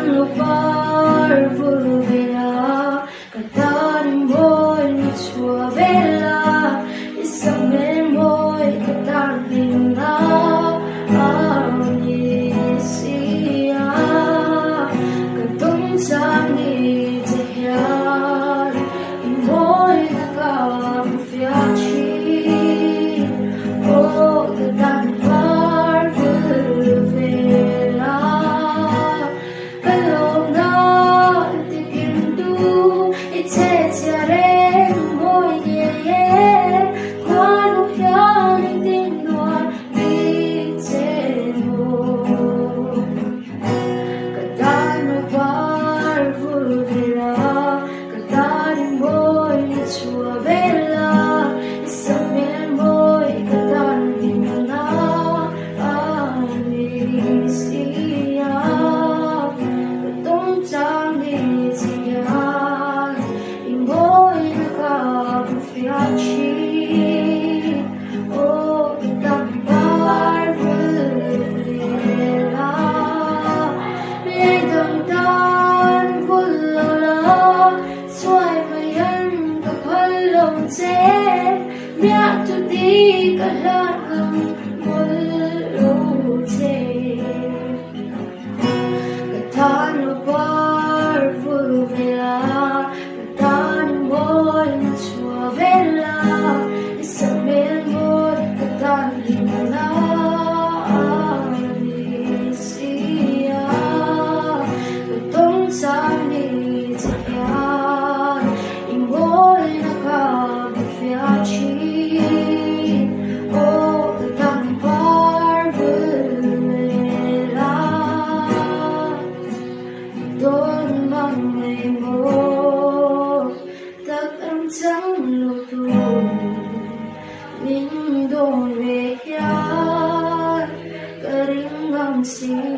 Lupar vul vela ka tan mawi ni chhuah vela i sakhmel mawi ka tan hlimna a ni si a ka tum chang ni che hian i mawina ka hmu fiah thin aw ka tan par vul vela ka lawmna i ti kim tu i che chhia reng mawi ngei e khuanu hian engtin nuam bik che maw ka tan par vul vela ka tan mawi ni chhuah vela i sakhmel mawi ka tan hlimna a ni si a ka tum chang ni che hian i mawina ka hmu fiah thin aw ka tan par vul vela lei dang tan vul lo la chhuai mai an ka phal lo che miah tu ti ka hlat ngam mawlh lo che ka tan lo par vul vela ka tan mawi na chhuah vela i sakhmel mawi ka tan hlimna a ni si a ka tawng chang ni che hian i mawina ka hmu fiah thin aw ka tan par vul vela dawn mang ngei maw tak ang chang lo tur min dawn ve hian ka ring ngam si.